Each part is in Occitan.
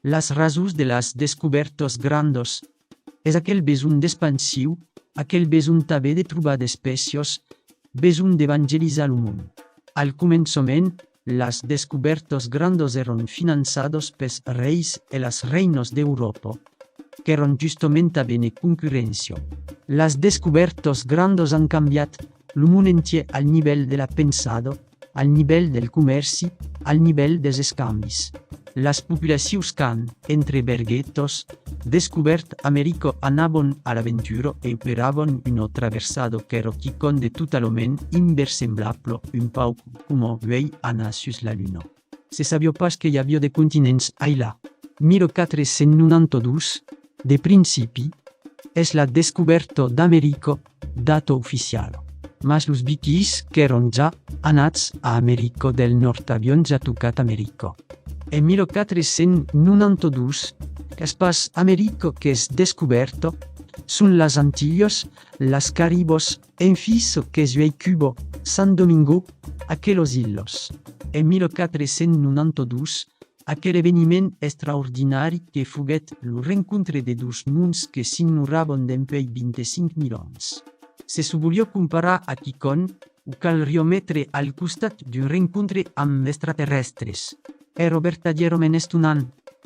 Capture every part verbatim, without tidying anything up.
Las rasons de las descobèrtas grandas es aquel besonh d'expansion, aquel besonh tanben de trobar d'espècias, besonh d'evangelizar lo mond. Al començament, las descobèrtas grandas èran finançadas pels reis e las reinas d'Euròpa, qu'èran justament tanben en concurréncia. Las descobèrtas grandas an cambiat lo mond entièr al nivèl de la pensada, al nivèl del comèrci, al nivèl dels escambis. Las populacions qu'an, entre verguetas, descobèrt America anavan a l'aventura e operavan una traversada qu'èra quicòm de totalament inversemblable, un pauc coma uèi anar sus la luna. Se sabiá pas que i aviá de continents ailà. Mil quatre cents nonanta dos, de principi, es la descobèrta d'America, data oficiala. Mas los vikings qu'èran ja anats a America del Nòrd avián ja tocat America. En mil quatre cents nonanta dos, es pas America qu'es descobèrta, son las Antilhas, las Caribas, enfin çò qu'es uèi Cuba, San Domingo, aquelas illas. En mil quatre cents nonanta dos, aquel eveniment extraordinari que foguèt lo rencontre de dos monds que s'ignoravan dempuèi vint-e-cinc mila ans. Se s'o voliá comparar a quicòm, o calriá metre al costat d'un rencontre amb d'extraterrèstres. Èra vertadièrament estonant,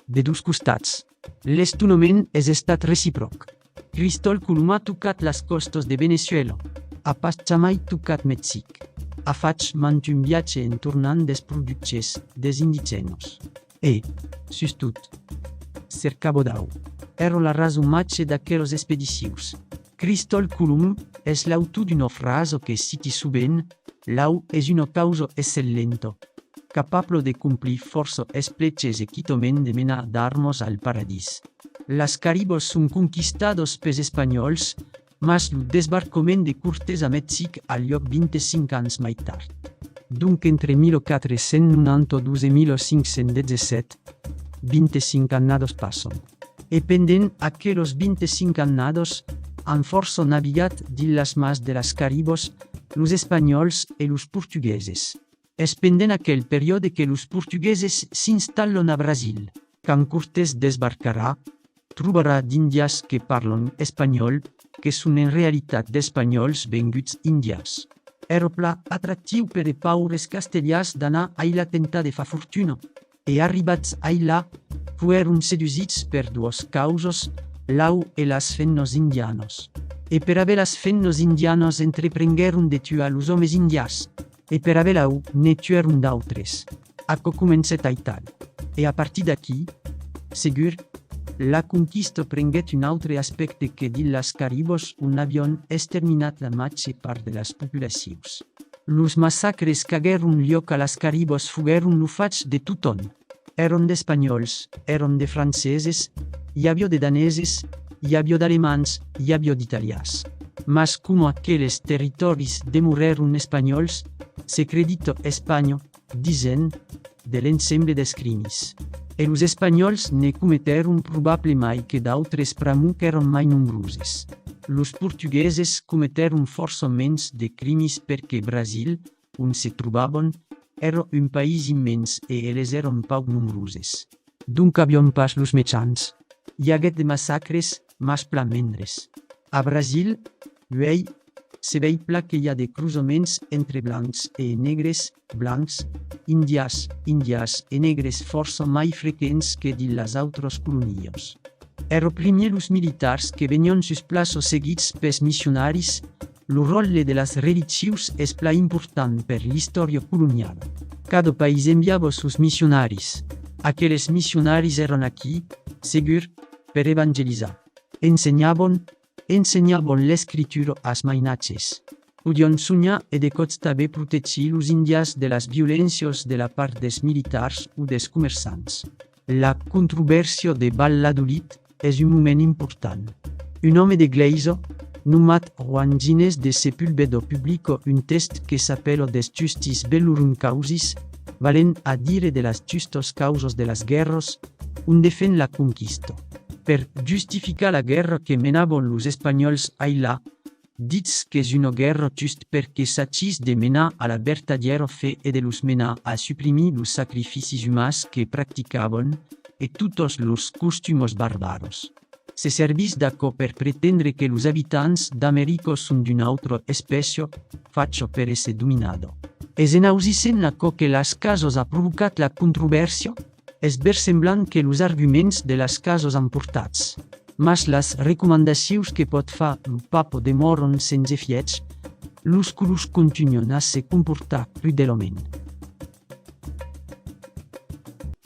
de dos costats. L'estonament es estat recipròc. Cristòl Colomb a tocat las còstas de Veneçuèla, a pas jamai tocat Mexic. A fach mantun viatge en tornant dels produches dels indigènas. E, sustot, cercava d'aur. Èra la rason màger d'aquelas expedicions. Cristòl Colomb es l'autor d'una frasa que citi sovent: l'aur es una causa excellenta, capable de complir fòrça espleches e quitament de menar d'armas al paradís. Las Caribas son conquistadas pels espanhòls, mas lo desbarcament de Cortés a Mexic a luòc vint-e-cinc ans mai tard. Donc entre mil quatre cents nonanta dos e mil cinc cents dètz-e-sèt, vint-e-cinc annadas passan. E pendent aquelas vint-e-cinc annadas, an fòrça navigat dins las mars de las Caribas, los espanhòls e los portugueses. Es pendent aquel periòde que los portugueses s'installan a Brasil. Quand Cortés desbarcarà, trobarà d'Indians que parlan espanhòl, que son en realitat d'Espanhòls venguts Indians. Èra plan atractiu per de paures castelhans d'anar ailà tentar de far fortuna. E arribats ailà, foguèron sedusits per doas causas, l'aur e las femnas indianas. E per aver las femnas indianas entreprenguèron de tuar los òmes indians, e per aver l'aur ne tuèron d'autres. Aquò comencèt aital. E a partir d'aquí, segur, la conquista prenguèt un autre aspècte que dins las Caribas ont avián exterminat la màger part de las populacions. Los massacres qu'aguèron luòc a las Caribas foguèron lo fach de totòm. Èran d'espanhòls, èran de franceses, i aviá de daneses, i aviá d'alemands, i aviá d'italians. Mas coma aqueles territòris demorèron espanhòls, se credita Espanha, disen, de l'ensemble dels crimis. E los espanhòls ne cometèron probablemai que d'autres pr'amor qu'èran mai nombroses. Los portugueses cometèron fòrça mens de crimis perque Brasil, ont se trobavan, èra un país immens e eles èran pauc nombroses. Donc avián pas los mejans. I aguèt de massacres, mas plan mendres. A Brasil, uèi, se vei plan que i a de crosaments entre blancs e negres, blancs, indians, indians e negres fòrça mai frequents que dins las autras colonias. Èra primièr los militars que venián sus plaça seguits pels missionaris, lo ròtle de las religions es plan important per l'istòria coloniala. Cada país enviava sos missionaris. Aqueles missionaris èran aquí, segur, per evangelizar. Ensenhavan, ensenhavan l'escritura als mainatges. Podián sonhar e de còps tanben protegir los indians de las violéncias de la part dels militars o dels comerçants. La controvèrsia de Valladolid es un moment important. Un òme de glèisa, nomat Juan Ginés de Sepúlveda, publica un tèxt que s'apèla Des Justis Bellorum Causis, valent a dire de las justas causas de las guèrras, ont defend la conquista. Per justificar la guèrra que menavan los espanhòls ailà, ditz qu'es una guèrra just perque s'agís de menar a la vertadièra fe e de los menar a suprimir los sacrificis umans que practicavan, e totas las costumas barbaras. Se servís d'aquò per pretendre que los abitants d'America son d'una autra espècia, facha per èsser dominada. Es en ausissent aquò que Las Casas a provocat la controvèrsia, es versemblant que los arguments de Las Casas an portats. Mas las recomandacions que pòt far lo Papa demòran sens efièch, los colons contunhan a se comportar crudelament.